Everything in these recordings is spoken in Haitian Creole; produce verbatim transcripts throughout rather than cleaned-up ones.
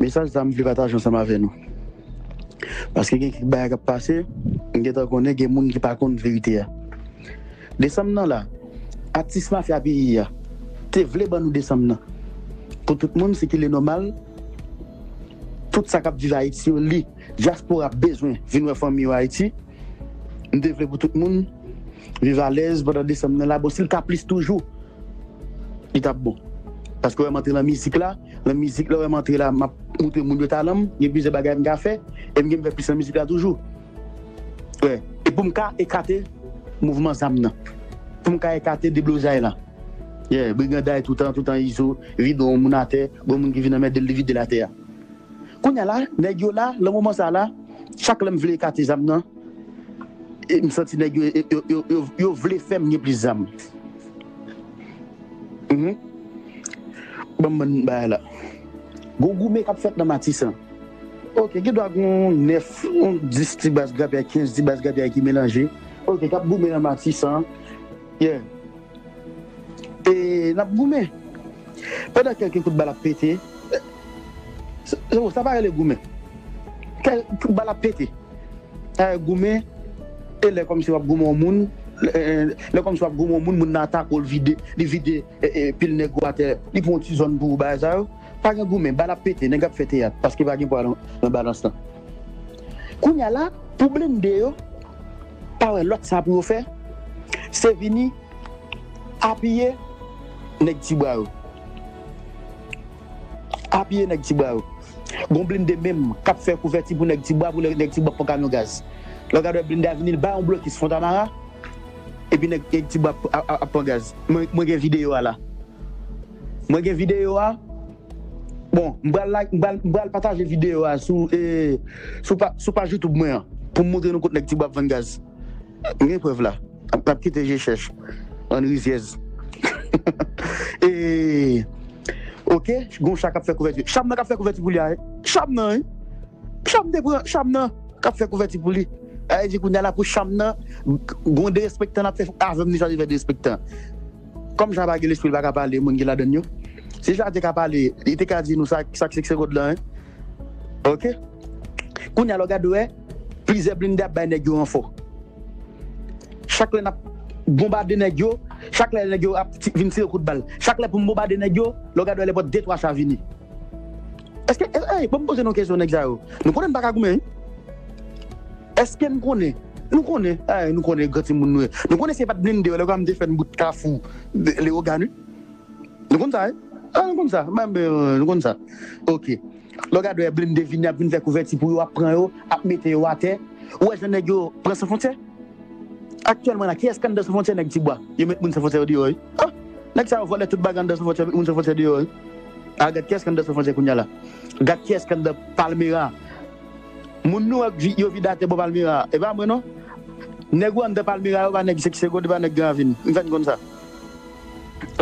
Mesaj sa m vle pataje ansanm avè nou. Paske gen kèk bagay k ap pase, m gentan konnen gen moun ki pa konn verite a. Desanm nan la, atis mafya peyi a te vle ban nou desanm nan. Pou tout moun sikile nòmal, tout sa k ap viv Ayiti yo, li, dyaspora bezwen vin wè fanmi yo Ayiti. M te vle pou tout moun viv alèz pandan desanm nan la. Bon, si l ka plis toujou, li t ap bon. Paske w wè m antre nan mizik la, nan mizik la, w wè m antre la, m ap montre moun yo talan m, gen plizyè bagay m ka fè, e m gen m fè plis nan mizik la toujou. Wè, e pou m ka ekate mouvman zam nan. Pou m ka ekate deblozay la. Yeah, briganday toutan, toutan Izo vide yon moun atè, gon moun ki vin anmède l, li vide l atè a. Kounye a la, nèg yo la, nan moman sa la, chak lè m vle ekate zam nan, e m santi nèg yo, yo, yo, yo, yo, yo vle fè m gen plis zam. Mhm. Ban m bann bagay la. Gon goumen k ap fèt nan Matisan. Ok, gen dwa gon nèf, gon dis ti baz grapyay, kenz ti baz grapyay ki melanje. Ok, k ap goumen nan Matisan. Yeah. E n ap goumen. Pandan kèlke kout bal ap pete, sa, sa pa rele goumen. Kèk kout bal ap pete. Sa rele goumen, e lè kòmsi w ap goumen yon moun, lè, lè kòmsi w ap goumen yon moun, moun nan atake w, l vide, li vide, e, e, pil nèg ou atè, li pran yon ti zòn pou ou, bagay sa yo. Pa gen goumen, bal ap pete, nèg ap fè teyat, paske pa gen pwa nan, nan balans lan. Kounye a la, pou blende yo, pa wè lòt sa pou yo fè, se vini apiye nèg Tibwa yo. Apiye nèg Tibwa yo. Gon blende menm k ap fè kouvèti pou nèg Tibwa, pou nèg Tibwa pran kamyon gaz. Lè w gade blende a vini, l bay yon blokis Fontamara, epi nèg, nèg Tibwa ap, ap, ap pran gaz. Mwen, mwen gen videyo a la. Mwen gen videyo a. Bon, m pral la, m pral, m pral pataje videyo a sou, e, sou pa, sou paj YouTube mwen an, pou m montre nou kot nèg Tibwa ap vann gaz. M gen prèv la. N ap, n ap kite je chèch. Ann rizyèz. E, ok, gon cha k ap fè kouvèti. Cham nan k ap fè kouvèti pou li a, wi. Cham nan, wi. Cham te pran, cham nan k ap fè kouvèti pou li. Sa vle di kounye a la pou cham nan, gon derespektan n ap fè avè m, ni sa te fè derespektan. Kòm cha pa gen lespri, l pa ka pale moun ki ladann yo. Si cha te ka pale, li te ka di nou sa, sa k se kod la, wi. Ok? Kounye a la w gade wè, plizyè blende ap bay nèg yo ranfò. Chak lè n ap bonbade nèg yo, chak lè nèg yo ap ti, vin tire kout bal. Chak lè pou m bonbade nèg yo, lè w gade wè lè pòt de twa cha vini. Èske, e, e, ban m poze nou kesyon nèg sa yo. Nou konnen n pa ka goumen, wi. Èske n konnen? Nou konnen. Ay, nou konnen gran timoun nou ye. Nou konnen se pa t blende yo, lè w gade m te fè n bout Kafou, Leyogàn, wi. Nou konn sa, wi. A, nou konn sa. Menm, e, nou konn sa. Ok. Lè w gade wè blende vini, ap vin fè kouvèti pou yo, ap pran yo, ap mete yo atè. Ou wè jan nèg yo pran San Fwontyè? Aktyèlman la, kiyès k anndan San Fwontyè? Nèg Tibwa. Yo met moun San Fwontyè yo deyò, wi. Ah, nèg sa yo vòlè tout bagay anndan San Fwontyè, met moun San Fwontyè deyò, wi. A, gad kiyès k anndan San Fwontyè kounye a la. Gad kiyès k anndan Palmera. Moun nou wè k vi-, yo vide atè bò Palmera. E pa mwen non. Nèg ou anndan Palmera yo pa nèg Sèk Segond, e pa nèg Gran Ravin. M fè n konn sa.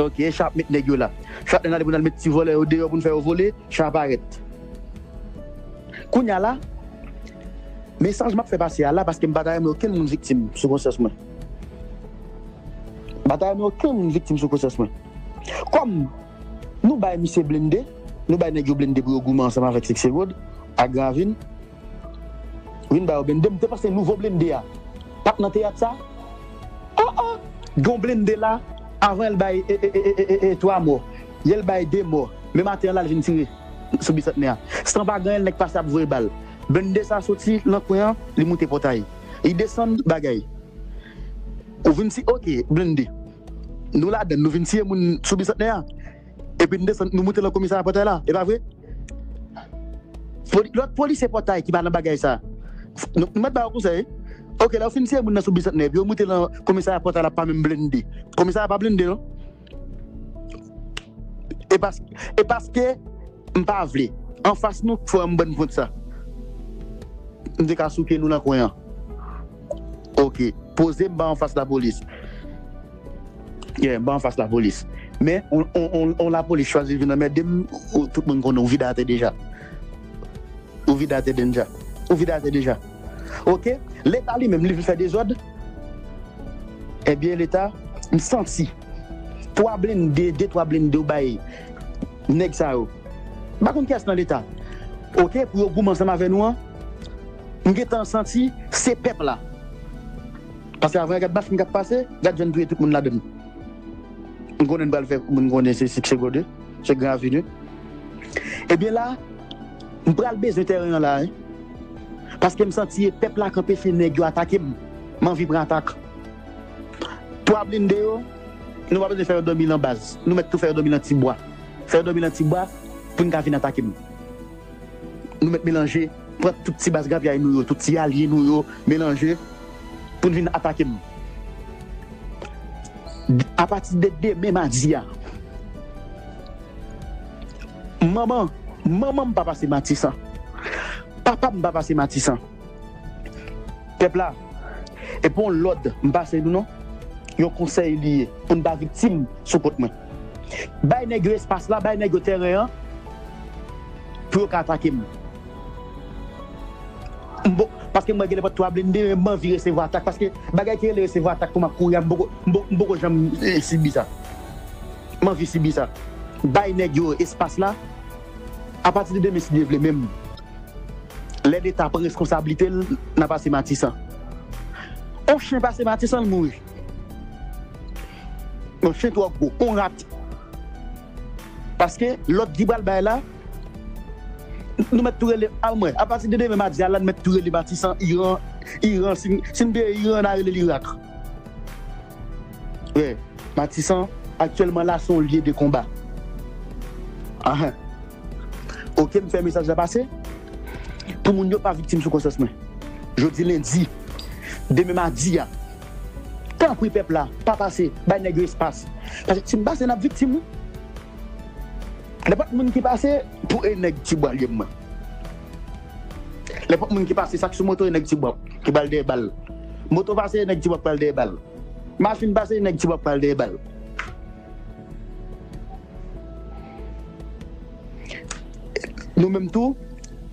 Ok, cha ap met nèg yo la. Chak lè n ale pou n al met ti vòlè yo deyò pou n fè yo vole, cha parèt. Kounye a la, mesaj m ap fè pase a la, paske m pa ta renmen okenn moun viktim sou konsyans mwen. M pa ta renmen okenn moun viktim sou konsyans mwen. Kòm nou bay misye blende, nou bay nèg yo blende pou yo goumen ansanm avèk Sèk Segond ak Gran Ravin, vin ba yo blende. M te panse nouvo blende a pa t nan teyat sa. Oh, oh! Gon blende la, avan l bay e, e, e, e, e, e, twa mò. Yè l bay de mò. Men maten an la, l vin tire sou Bisantnè a. San pa ganyen, nèg pase ap voye bal. Blende sa soti nan kwen an, li moute pòtay. Li desann bagay. Ou vin ti, ok, blende. Nou ladann, nou vin tiye moun sou Bisantnè a. Epi n desann, nou moute nan komisarya pòtay la. E pa vre? Poli-, lòt polisye pòtay ki pa nan bagay sa. Nou, nou mèt ba yo konsèy. Ok, lè yo fin tiye moun nan sou Bisantnè, epi yo moute nan komisarya pòtay la pa menm blende. Komisarya pa blende, non. E pas-, e paske m pa vle. Anfas nou, fò m bann pwent sa. M te ka souke nou nan kwen an. Ok. Poze m pa anfas lapolis. Yeah, m pa anfas lapolis. Men, on, on, on, on lapolis chwazi vin anmède m, ou, tout moun konnen ou vide atè deja. Ou vide atè deja. Ou vide atè deja. Ok? Leta li menm, li vle fè dezòd. Ebyen, Leta, m santi. Twa blende, de, twa blende ou bay nèg sa yo. M pa konn kiyès nan Leta. oke, pou yo goumen ansanm avè nou an, m gentan santi se pèp la. Paske avan gad mafya k ap pase, gad jan n touye tout moun ladan l. M konnen n pral fè moun konnen se Sik, se Gode, se Gran Aveni. Ebyen la, m pral bezwen tèren an la, wi. Paske m santi e pèp la k anpeche nèg yo atake m. M anvi pran atak. Twa blende yo, nou pa bezwen fè yo dòmi nan baz. Nou mèt tou fè yo dòmi nan ti bwa. Fè yo dòmi nan ti bwa pou n ka vin atake m. Nou mèt melanje, pran tout ti baz grapyay nou yo, tout ti alye nou yo, melanje pou n vin atake m. Apati de demen madi a, manman, manman m pa pase Matisan. Papa m pa pase Matisan. Pèp la, e pa yon lòd m pase nou non. Yon konsèy li ye pou n pa viktim sou kont mwen. Bay nèg yo espas la, bay nèg yo tèren an pou yo ka atake m. M po-, paske m wè gen nenpòt twa blende, men m anvi resevwa atak. Paske bagay ki rele resevwa atak pou m ap kouri a, m poko, m poko, m poko janm eh, sibi sa. M anvi sibi sa. Bay nèg yo espas la. Apati de demen, si Dye vle, menm lè Leta pran reskonsablite l, n a pase Matisan. On chen pase Matisan, l mouri. On chen twò gwo, on rat. Paske lòd ki pral bay la, nou mèt tou rele, a mwen, apati de demen madi a la, nou mèt tou rele Matisan, Iran, Iran, si, si n te Iran, n a rele l Irak. Wi, Matisan, aktyèlman la, se yon lye de konba. Ahan. Oke, m fè mesaj la pase. Pou moun yo pa viktim sou konsyans mwen. Jodi lendi, demen madi a, tanpri pèp la, pa pase, bay nèg yo espas. Paske si m pase, n ap viktim, wi. Nenpòt moun ki pase, pou e nèg ti bwa l ye mwen. Nenpòt moun ki pase, sa k sou moto, e nèg ti bwa, ki pral dèyè bal. Moto pase, e nèg ti bwa k pral dèyè bal. Machin pase, e nèg ti bwa k pral dèyè bal. Nou menm tou,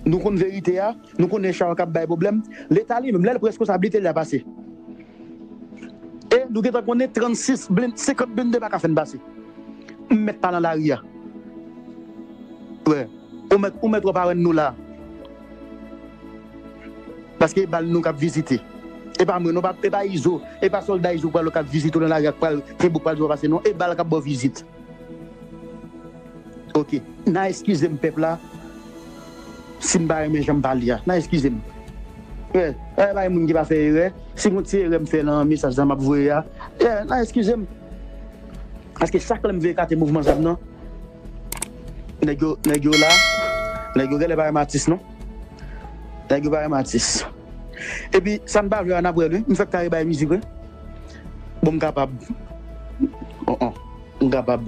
nou konn verite a, nou konnen sa yo k ap bay pwoblèm. Leta li menm, lè l pran reskonsablite li a pase. E nou gentan konnen trannsis blend, senkant blende pa ka fè n pase. M mèt pa nan lari a. Wè, ou mèt, ou mèt wè parèn nou la. Paske e bal nou k ap vizite. E pa mwen non, pa, e pa Izo, e pa sòlda Izo pral k ap vizite w nan lari a k pral kenbe w pral di w pa pase non, e bal k ap ba w vizit. Oke, n a eskize m pèp la, si m pa renmen jan m pale a, n a eskize m. Wè, wè, pa gen moun ki pa fè erè, si gon ti erè m fè nan mesaj sa m ap voye a, wè, n a eskize m. Paske chak lè m veye kate mouvman sa m nan, nèg yo, nèg yo la, nèg yo genlè pa renmen atis non. Nèg yo pa renmen atis. Epi, sa n pa vle a, n ap wè l, wi. M fèk kare bay mizik, wi. Bon, m kapab. Oh, oh. M kapab.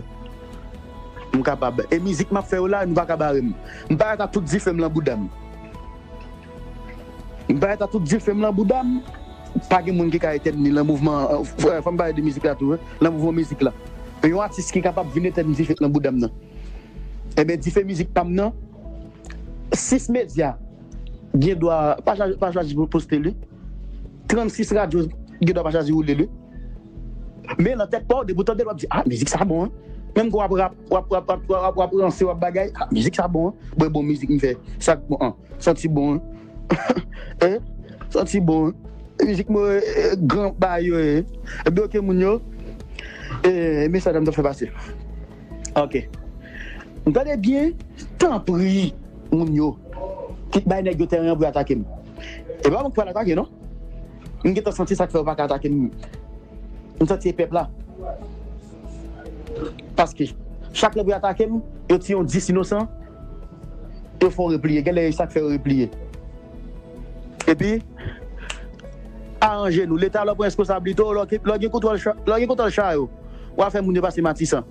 M kapab. E mizik m ap fè yo la, nou pa ka bare m. M parèt ak tout dife m lan bouda m. M parèt ak tout dife m lan bouda m. Pa gen moun ki ka etèn li lan mouvman, euh, fò m pale de mizik la tou, wi. Lan mouvman mizik la. Yon atis ki kapab vin etèn dife k lan bouda m nan. Ebyen, dife mizik pa m nan, sis medya gen dwa pa chwazi, pa chwazi pou poste li. Trannsis radyo gen dwa pa chwazi woule li. Men nan tèt pa w, depi w tande l, w ap di, ah, mizik sa bon, hein. Menm ke w ap rap, w ap, w ap, w ap, w ap, w ap ranse, w ap bagay, ah, mizik sa bon, hein. Bwè bon mizik m fè. Sa k bon, hein. Santi bon, hein. Hein? Santi bon, hein. Mizik mwen, eh, gran bagay yo ye. Ebyen, oke, moun yo. Eh, mesaj la m t ap fè pase. Oke. M tande byen, tanpri, moun yo. Kit bay nèg yo tèren an pou yo atake m. E pa mwen ki pral atake, non. M gentan santi sa k fè yo pa ka atake m. M santi e pèp la. Paske, chak lè pou yo atake m, yo tiye yon dis inosan, yo fè w repliye. Genlè e sa k fè yo repliye. Epi, aranje nou. Leta lè w pran reskonsablite w, lè w gen, lè w gen kontwòl cha-, lè w gen kontwòl cha yo, w a fè moun yo pase Matisan.